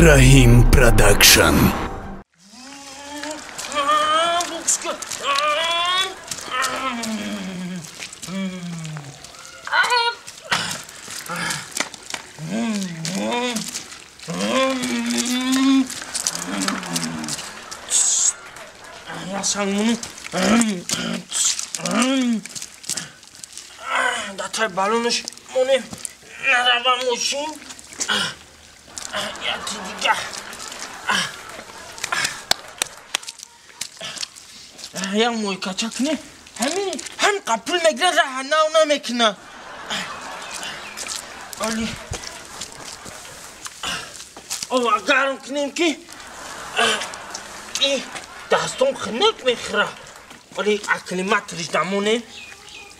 Раҳим Продакшн. Датай балонаш монем нарава мошин яти дига як мойкача кунем ҳамин ҳам қапул мегира раҳа нав намекуна оли ова гарм кунем ки дастом хунук мехӯра оли акклиматориш дамонем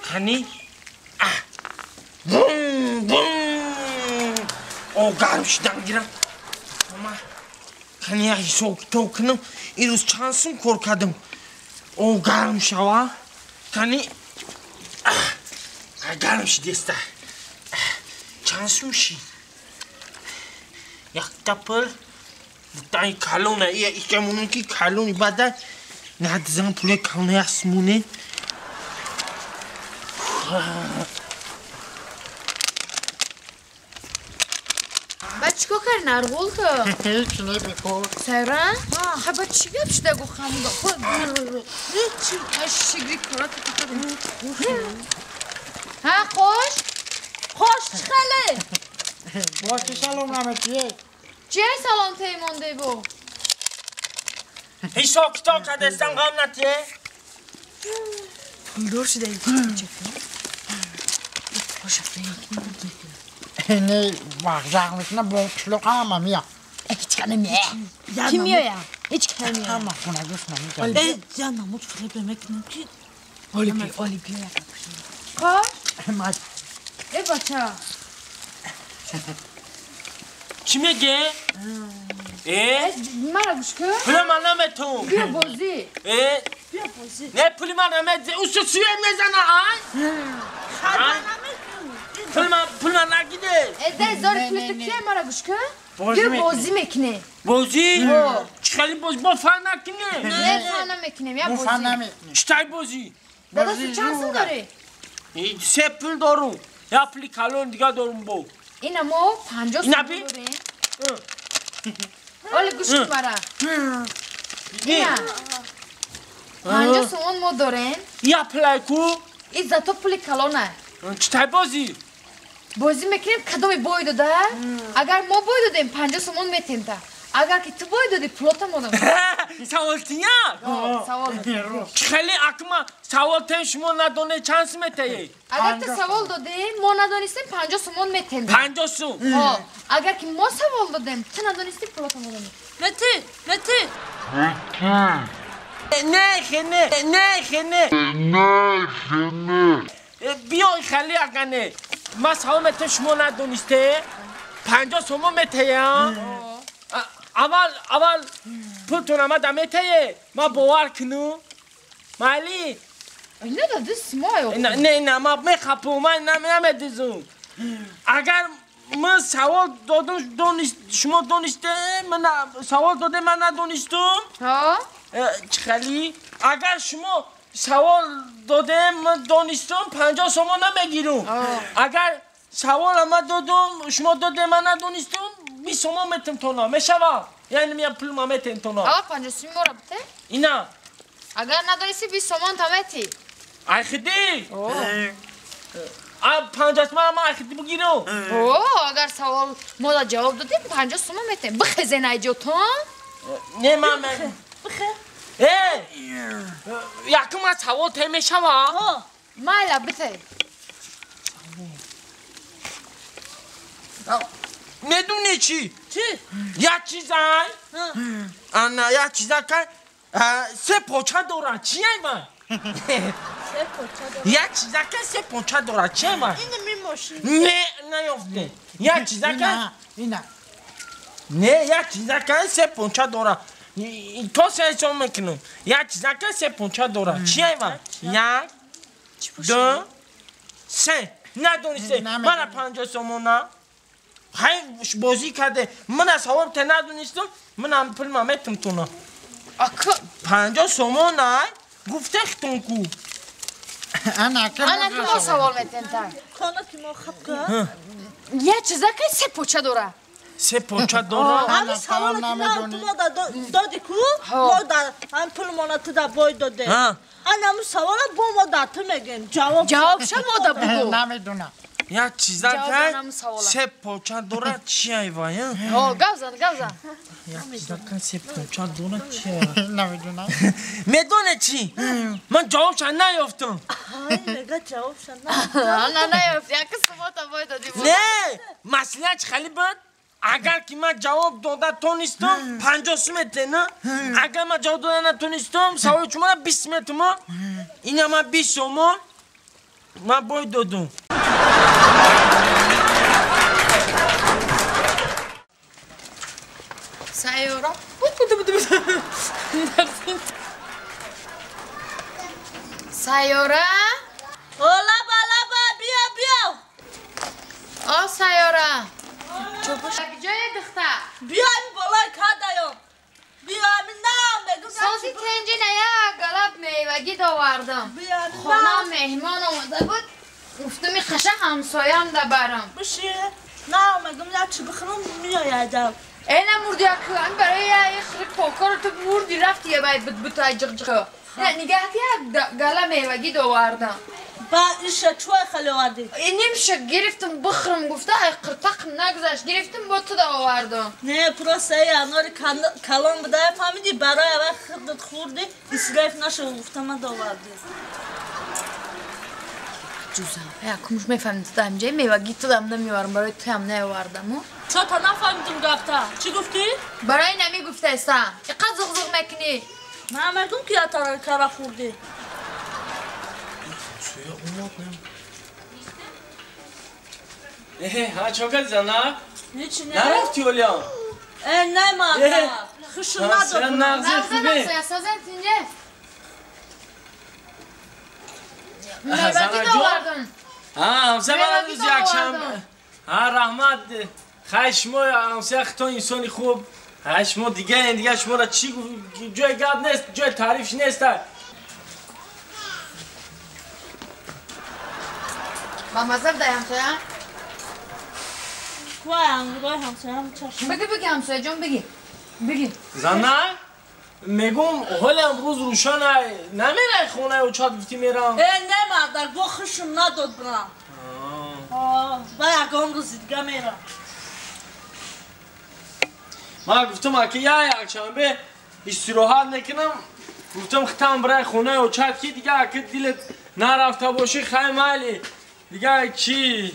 қани бум бум о гарм шидан гира қани як ҳисоб китоб кунам ирӯз чанд сум кор кардам о гарм шава қани гарм шидеста чанд сум шид якта пул дутаи калона икамонем ки калони бада надизан пули калона як сумоне. Ба чӣ кор карди нарғулка? Ҳеҷ не бекор. Сайра? Ха ба чӣ гап шуда гу хамуда? Ҳеҷ шигри кора Ҳа қош? Қош чӣ хеле? Бо чӣ салом наметиед? Чие салом тей монде бо? Ҳисоб китоб кардестам ғам натие? Пулдор шуда Не вағзағ мекуна бо қишлоқ ҳама мия. Ҳеҷ кана мия. Ки меоя? Ҳеҷ кана меоя. Ҳама хонагош намекард. Я намуд фиреб мекунам ки оли оли биё. Қош? Э бача. Чӣ меге? Э? Мара гӯш кун. Пули ман наметум. Биё бозӣ. Э? Биё бозӣ. Не пули ман намедзе. Усу суе мезана ай? Пул ман нагиде. Э дар зори пули ту кие мара гӯш кун? Биё бозӣ мекунем. Бозӣ? Чӣ хеле бозӣ? Бо фан накунем. Не фан намекунем, я бозӣ. Фан намекунем. Чӣ тай бозӣ? Дада ту чанд сум дорӣ? Се пул дорум. Я пули калон дига дорум бо. Ина мо 50 сум дорем. Оли гӯш кун мара. Ина. 50 сумон мо дорем. Я пулай ку? И зато пули калона. Чӣ тай бозӣ? Бозӣ мекунем кадоме бой дода? Агар мо бой додем 50 сомон метем та. Агар ки ту бой додӣ пулота модам. Савол тия? Савол. Чӣ хеле акма савол тем шумо надоне чанд сум метаед? Агар ту савол додӣ мо надонистем 50 сомон метем. 50 сум? Ҳо. Агар ки мо савол додем ту надонистӣ пулота модам. Мети, мети. Не, хене, не, хене. Не, хене. Биё хеле агане. Ман савол метем шумо надонисте 50 сомон метаям. Аввал аввал пултон омада метае ман бовар кунум майли? Не дади симоё. Не не ман мехапум ман намедизум. Агар ман савол додум шумо донисте ман савол доде ман надонистум. Чӣ хеле? Агар шумо савол додем ман донистум 50 сомон намегирум. Агар савол ман додум шумо доде ман надонистум 20 сомон метем тона мешава. Яъне мия пул ма метем тона. Ава 50 сум мора бите? Ина. Агар надонисти 20 сомон та мети. Ай хиди. А 50 сомон ма ай хиди бигирам. О, агар савол мо да ҷавоб додем 50 сомон метем. Бихезен ай ҷотон. Не ма бихе. Э! Якум аз савол те мешава? Майла бите. Медуни чӣ? Чӣ? Як чизай. Ана як чиза ка се поча дора. Чӣ ай ма? Се поча дора. Як чиза ка се поча дора. Чӣ ай ма? Ина ми мошин. Не, наёфте. Як чиза ка ина. Не, як чиза ка се поча дора. То се ҳисоб мекунам. Як чиза ка се поча дора. Чӣ ай ма? Як, ду, се. Надонисте. Мана 50 сомона. Хай бозӣ карде. Ман савол те надонистам, ман пул ма метам туна. Ака 50 сомон ай гуфте хитон ку. Ана ки мо савол метем та. Кона ки мо хапка. Я чиза ки се поча дора. Се поча дора. Ами савол ки мо ту доди ку? Мо да ам пул мона ту да бой доде. Ана му савола бо мо да ту мегем. Ҷавоб. Ҷавоб ша мо да бугу. Намедонам. Я чиза ки се поча дора чи ай вай? Ҳо, гавзан, гавзан. Я чиза ки се поча дора чи ай? Намедонам. Медоне чи? Ман ҷавобша наёфтам. Ай, мега ҷавобша на. Наёфт, як сумота бой додӣ. Не, масъала чи хали буд? Агар ки ман ҷавоб дода тонистам, 50 сум метена. Агар ман ҷавоб дода натонистам, саволи шуморо 20 метума. Ина ман 20 сомон ман бой додум. Сайёра. Сайёра? О, лаба, лаба, биё, биё. О, Сайёра. Ҷое духтар? Биё, ами болои кадаём. Биё, ами на, мегум. Сози тенҷи на як галаб мевагӣ довардам. Хона меҳмон омада буд. Гуфтами қаша ҳамсоям да барам. Биши, на, мегум як чи бихӯрам меоядам. Э, намурди як, ами барои як хирик покоро ту мурди рафти я бай бут-бут ай ҷиқ-ҷиқ. Не, нигаҳ як гала мевагӣ довардам. Ба иша чой хали овардӣ? Нимша гирифтам бихӯрам гуфта, ай қиртақм нагузашт, гирифтам бо ту да овардам. Не, просто эй анори калон буда, фаҳмидӣ, барои аввал хирдат хӯрдӣ, исроф нашав гуфта ма довардӣ. Ҷуза, я кумуш мефаҳмидӣ ту дам ҷай мевагӣ ту дам намеоварам, барои туям наовардам. Чо та нафаҳмидим гапта? Чӣ гуфтӣ? Барои намегуфтаеста. Иқад зуғ-зуғ мекунӣ. Ман мегум ки я таркара хӯрдӣ. Э, чо кардӣ зана? Ҳеч не. Нарафтӣ олиям? Э, не мада. Хушум надод. Нағзи хубе. Созен тинҷе. Мевагӣ довардам. Ҳа, ҳамсоя ман рӯзи якшанбе. Ҳа, раҳмат. Хай шумо ҳамсоя хитон инсони хуб. Ҳай шумо дига дига шуморо чӣ ҷои гап нест, ҷои таърифш нест. Ба маззаб дай ҳамсоя? Куай ангурой ҳамсоям чашм. Бигӣ, бигӣ ҳамсояҷон, бигӣ. Бигӣ. Зана? Мегум, ҳолам рӯз рӯшан ай, намерай хонаи очат гуфтӣ мерам. Э, не мардак, бо хушум надод брам. Ба ягон рӯзи дига мерам. Ман гуфтам, аки я якшанбе истироҳат мекунам, гуфтам хитам брай хонаи очат ки дига аки дилет нарафта бошӣ, хай майли. Дига чӣ?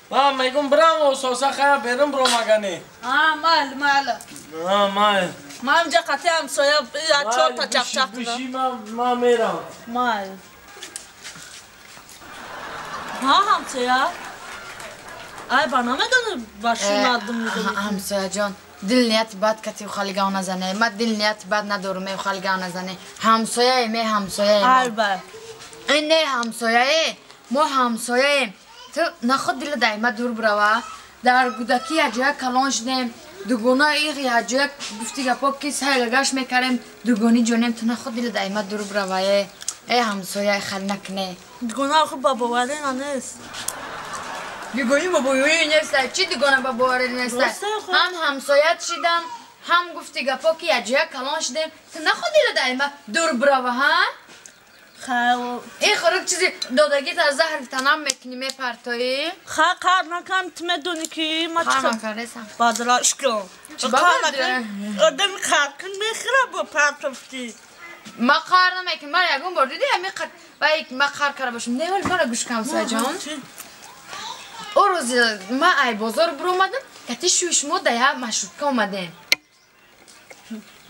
Ман мегум брам ососа хая берам бромагане. А, майл, майл. А, майл. Ман инҷа қатъи ҳамсоя чорта чақчақ кунам. Биши, ман мерам. Майл. Ҳа, ҳамсоя? Ай, ба намедонӣ ба шунадум медонӣ. Ҳамсояҷон, дил нияти бад кати ухалигав назане. Ман дил нияти бад надорум, э ухалигав назане. Ҳамсояе, ме ҳамсояе. Ай, бай. Э, не ҳамсояе. Мо ҳамсояем. Ту наход дила дайма дур бирава. Дар гудакӣ яҷоя калон шудем. Дугона иғ яҷоя гуфти гапо ки сайлагаш мекардем. Дугони ҷонем ту наход дила дайма дур бирава. Э ҳамсояи хал накне. Дугона охир ба боварӣ нест. Дугони ба боварӣ нест. Чӣ дугона ба боварӣ нест? Ҳам ҳамсоят шидам, ҳам гуфти гапо ки яҷоя калон шудем. Ту наход дила дайма дур бирава, ҳа? Ин хӯрок чизи додагит аз заҳри танам мекунӣ, мепартоӣ? Ха, қар накам, ту медонӣ ки ма Қар накардесам. Бадраш кун. Чӣ ба бадра? Одами қар кун мехӯра бо партофтӣ. Ма қар намекунам. Ман ягон бор дидӣ ҳамин қар вай ма қар карда бошам. Не, вале мара гӯш кун ҳамсояҷон. О рӯзи ма ай бозор биромадам, кати шӯи шумо да як маршрутка омадем.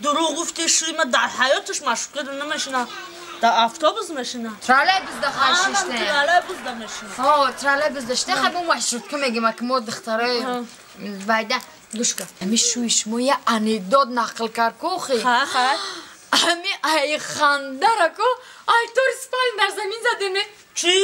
Дурӯғ гуфтӣ, шӯи ма дар ҳаёташ маршрутка намешинам. Да автобус мешина. Троллейбус да хашиште. Троллейбус да мешина. Ҳо, троллейбус да ште, хай мо маршрутка мегим, ки мо духтарои вайда гӯш кун. Ами шӯи шумо я анекдот нақл кард кохи. Ха, ха. Ами ай хандара ко, ай тори спални дар замин задеме. Чӣ?